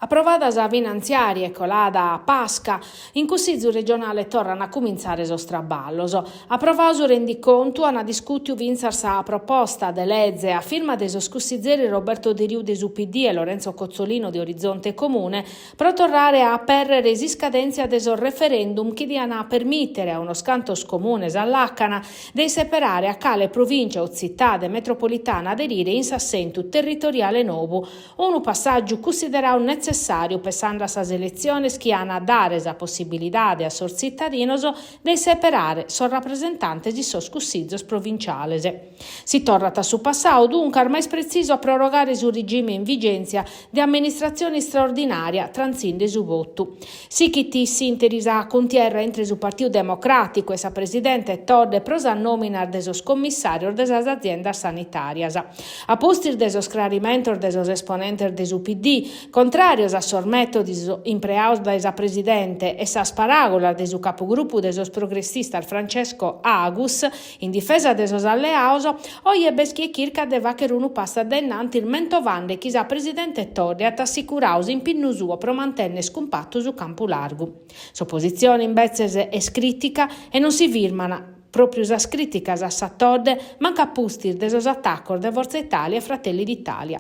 Aprovada sa finantziària e colada Pasca, in Cussizu regionale torran a cumintzare sos traballos. Aprovadu su rendicontu, an discùtiu fintzas sa proposta de leze a firma de sos cussizeris Roberto Deriu de su PD e Lorenzo Cozzolino de Orizzonte Comune pro torrare a apèrrere s'iscadèntzia de sos referendum chi dian permìtere a unos cantos comunes a làcana de isseperare a cale provìncia o tzitade metropolitana aderire in s'assentu territoriale nou, Unu passàgiu cussideradu netzessàriu pessande a sas eletziones chi an a dare sa possibilidade a sos tzitadinos de isseperare sos rapresentantes in sos cussizos provinciales. Si torrat a su passadu, duncas, ma est pretzisu a prorogare su regime in vigèntzia de amministratzione istraordinària trantzinde su votu. Sighit s'ìnteri sa cuntierra intre su Partiu Democràticu e sa presidente Todde pro sas nòminas de sos commissàrios de sas aziendas sanitàrias. A pustis de sos crarimentos de sos esponentes de su PD, contràrios a sos mètodos impreados dae sa presidente e sas paràgulas de su capugrupu de sos progressistas Francesco Agus, In difesa de sos alleados, oje b'est chie chircat de fàghere unu passu a dae in antis mentovande chi sa presidente Todde at assicuradu s'impinnu suo pro mantènnere cumpatu su campu largu. S'opositzione imbetzes est crìtica e non si firman pròpiu sas crìticas a sa Todde mancu a pustis de sos atacos de Forza Italia e Fratelli d'Italia.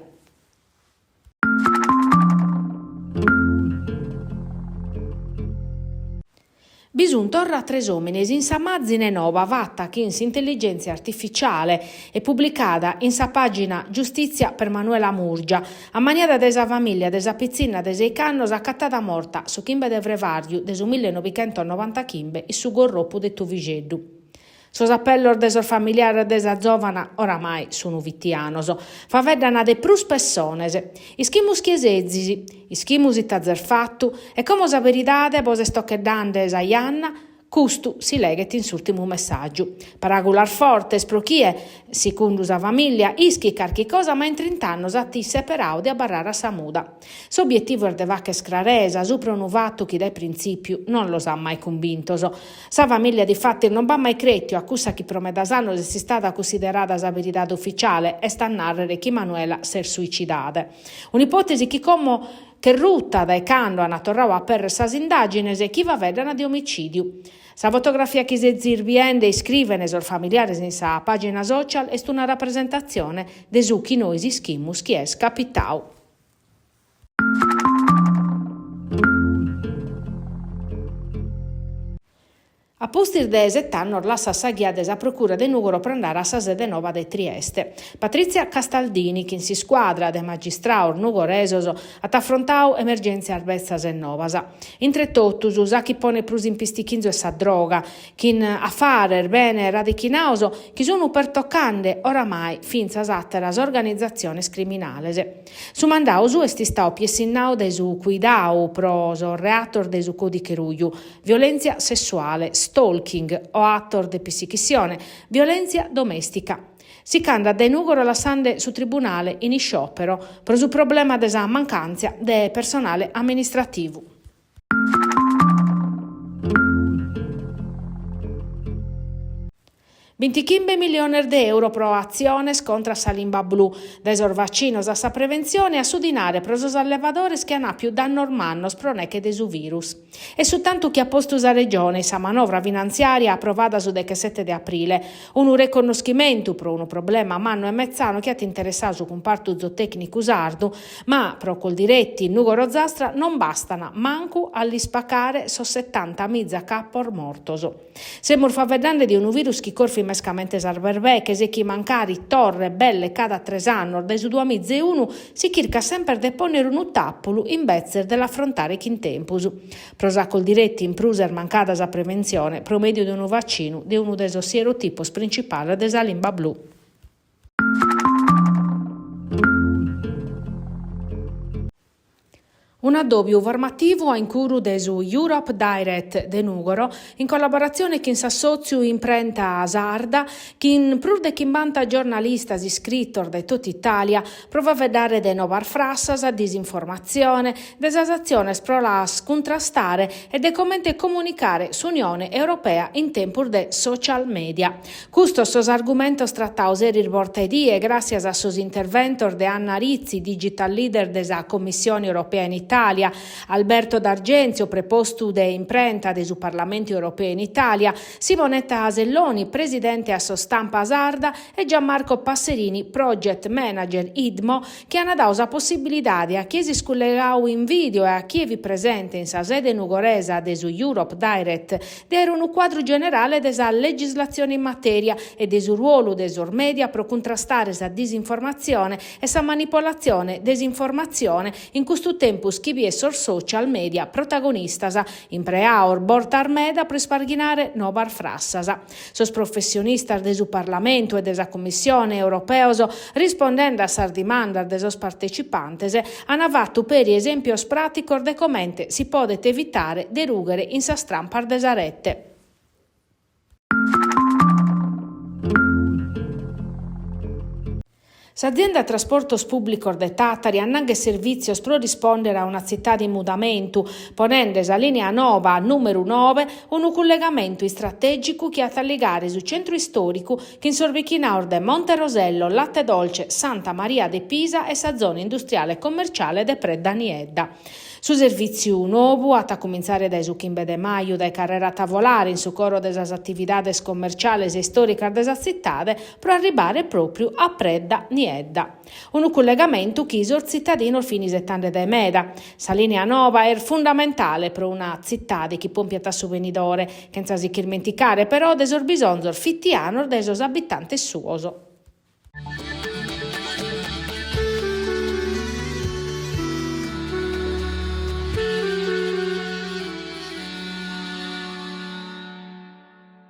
Bi sunt torra tres òmines in sa màzine noba fata chin s'intelligèntzia artificiale e publicada in sa pàgina Giustizia per Manuela Murgia, ammaniada dae sa famìllia de sa pitzinna de seich'annos acatada morta su chimbe de frevàrgiu de su millenobichentonovantachimbe in su Gorropu de Tuvixeddu. Sos apellos de sos familiares de sa zòvana oramai sun fitianos. Faeddan de prus pessones. Ischimus chie sezis, ischimus ite azes fatu e como sa beridade bos est tocheddande sa janna, custu si leghet in s'ùrtimu messàgiu. Paràgulas fortes pro chie, segundu sa famìllia, ischit carchi cosa ma in trint'annos at isseperadu de abarrare a sa muda. S'obietivu est de fagher craresa supra unu fatu chi dae printzìpiu non los at mai cumbintos. Sa famìllia difatis non b'at mai crètiu a cussa chi pro medas annos est istada cunsiderada sa beridade ufitziale, est a nàrrere chi Manuela s'est suicidada. Un'ipòtesi chi como ch'est ruta dae cando ant torradu a apèrrere sas indàgines chi faeddan de omicìdiu. Sa fotografia chi sezis biende, iscriven sos familiares in sa pàgina social, est una rapresentatzione de su chi nois ischimus chi est capitadu. A pustis de set'annos lassat sa ghia de sa Procura de Nùgoro pro andare a sa sede nova de Trieste. Patrizia Castaldini, chin s'iscuadra de magistrados nugoresos, at afrontadu emergèntzias betzas e novas. Intre totus, sa chi ponet prus in pistichinzu est sa droga, chin afares bene radichinados chi sun pertocande oramai fintzas àteras organizatziones criminales. Su mandadu suo est istadu piessinnadu dae su cuidadu pro sos reatos de su còdiche ruju, violèntzia sessuale, stalking o atos de pissichissione, violèntzia domèstica. Si ch'andat dae Nùgoro lassende su tribunale in isciòpero pro su problema de sa mancàntzia de personale amministrativu. Bintichimbe milliones de euro pro atziones contra a sa limba blu, dae sos vacinos a sa preventzione a su dinare pro sos allevadores chi an àpiu dannos mannos pro neche de su virus. Est su tantu chi at postu sa Regione in sa manovra finantziària aprovada su dechesete de aprile, unu reconnoschimentu pro unu problema mannu e metzanu chi at interessadu su cumpartu zootècnicu sardu, Ma pro Coldiretti Nùgoro Ozastra non bastan mancu a l'ispacare sos setantamiza capos mortos. Semus faeddende de unu virus chi corfit mescamente sas berbeches e chi mancari torret belle cada tres annos dae su duamiza e unu si chircat semper de pònnere unu tàpulu imbetzes de l'afrontare chin tempus. Pro sa Coldiretti in prus est mancada sa preventzione pro mèdiu de unu vacinu de unu de sos sierotipos principales de sa limba blu. Un'addòbiu formativu a incuru de su Europe Direct de Nùgoro, in collaboratzione chin s'assòtziu Imprenta Sarda, chin prus de chimbanta giornalistas iscritos dae totu Itàlia pro faeddare de novas frassas, disinformatzione, de sas atziones pro las cuntrastare e de comente comunicare s'Unione Europea in tempus de social media. Custos sos argumentos tratados eris bortaedie gràssias a sos interventos de Anna Rizzi, digital leader de sa Commissione Europea in Itàlia. Itàlia, Alberto D'Argenzio, prepostu de imprenta de su Parlamentu Europeu in Itàlia, Simonetta Selloni, presidente Assostampa Sarda e Gianmarco Passerini, project manager IDMO, chi ant dadu sa possibilidade a chie s'est cullegadu in video e a chie fit presente in sa sede nugoresa de su Europe Direct de àere unu cuadru generale de sa legislatzione in matèria e de su ruolu de sos mèdia pro cuntrastare sa disinformatzione e sa manipolatzione de s'informatzione in custu tempus chi biet sos social media protagonistas impreados bortas meda pro isparghinare novas frassas. Sos professionistas de su Parlamentu e de sa Cummissione europeos, rispondende a sas dimandas de sos partecipantes, ant fatu peri esèmpios pràticos de comente si podet evitare de rùghere in sas trampas de sa rete. S'azienda Trasportos Pùblicos de Tàtari annanghet servìtzios pro rispòndere a una tzitade in mudamentu, ponende sa lìnia noba nùmeru nobe unu cullegamentu istratègicu chi at a ligare su centru istòricu chin sos bichinados de Monte Rosello, Latte Dolce, Santa Maria de Pisa e sa zona industriale e commerciale de Predda Niedda. Su servìtziu nou at a cumintzare dae su chimbe de maju dae carrera Tavolare in su coro de sas atividades commerciales e istòricas de sa tzitade pro arribare pròpriu a Predda Niedda. Unu cullegamentu chi sos tzitadinos fin isetande dae meda. Sa lìnia noba est fundamentale pro una tzitade chi pòmpiat a su benidore, chentza si ch'irmenticare però de sos bisonzos fitianos de sos abitantes suos.